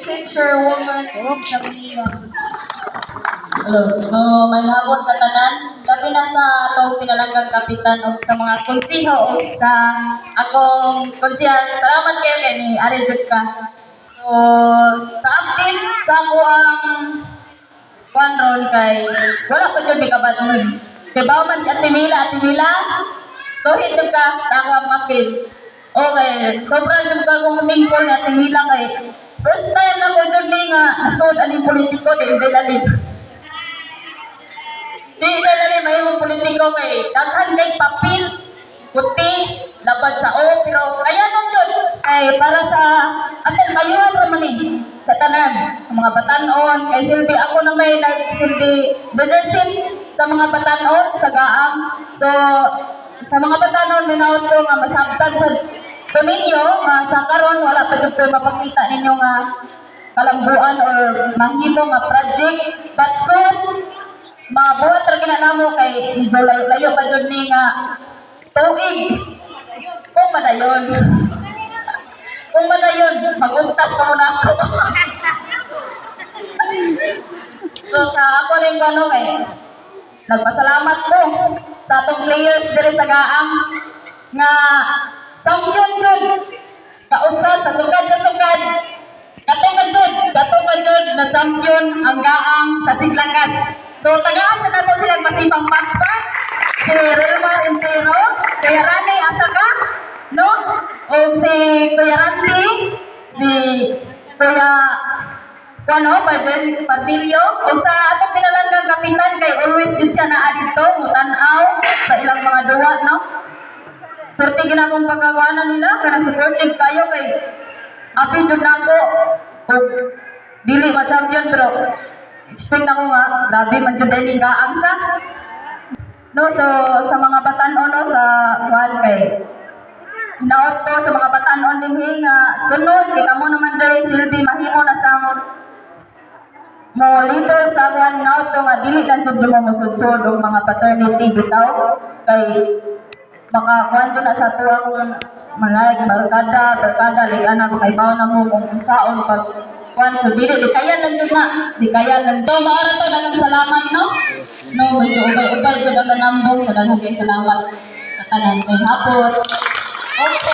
Message for woman sa Manila. Hello. So, may hapon sa tanan. Labi na sa atong pinalanggang kapitan o sa mga konsiho o sa akong konsihal. Salamat kayo kay ni Ari jud ka. So, sa update sa ako ang kuan ron kay wala ko jud may kabadlon. Kay bawo man si Ate Mila, Ate Mila. So, jud ka sa ako ang mapil. Okay, sobrang jud ka kong thankful ni Ate Mila kay first time na ko jud ni nga nasud aning politiko di lalim. Di na lang may imong politiko kay daghan kay papel, puti, labad sa O, pero kaya nung yun, kay para sa atong kayuhan ra man ni sa tanan, ang mga batanon, kay silbi ako na may nagsilbi leadership sa mga batanon sa Gaang. So, sa mga batanon, minaot ko nga masabtan sa ninyo nga sa karon wala pa jud ko'y mapakita ninyo nga kalambuan or mahimo nga project, but soon mabuhat ra gina namo kay medyo layo-layo pa jud ni nga tuig kung madayon mag-untas pa muna ako. So sa ako rin ano kay nagpasalamat ko sa atong players diri sa Gaang nga champion jud kausa sa sukad kato ka jud na champion ang Gaang sa Siglakas. So tagaan sa nato silang masipang pakpak, si Relmar Entero, Kuya Rani, asa ka, no, o si Kuya Randy, si Kuya ano, Pardillo, o sa atong pinalanggang kapitan kay always din siya naa dito, mutan-aw sa ilang mga duwa, no? Swerte ginakong pagkakuana nila, kana supportive kayo kay api jud nako og dili ma champion, pero expect ako nga grabe man jud ni Gaang sa, no. So sa mga batan-on, no, sa kuan kay naot ko sa mga batan-on dinhi nga sunod kay kamo naman jay silbi mahimo na sa mo leader sa kuan. Naot ko nga dili lang jud mo mosudsod og mga paternity bitaw kay makakuan jud na sa tuwang malay barkada barkada like ana, makaibaw na mo kung unsaon pag kuan. So dili di kaya lang jud na di kaya lang to. Maara to, daghang salamat, no, no, medyo ubay-ubay jud ang nanambong. So daghang kay salamat sa tanan kay hapon. Okay.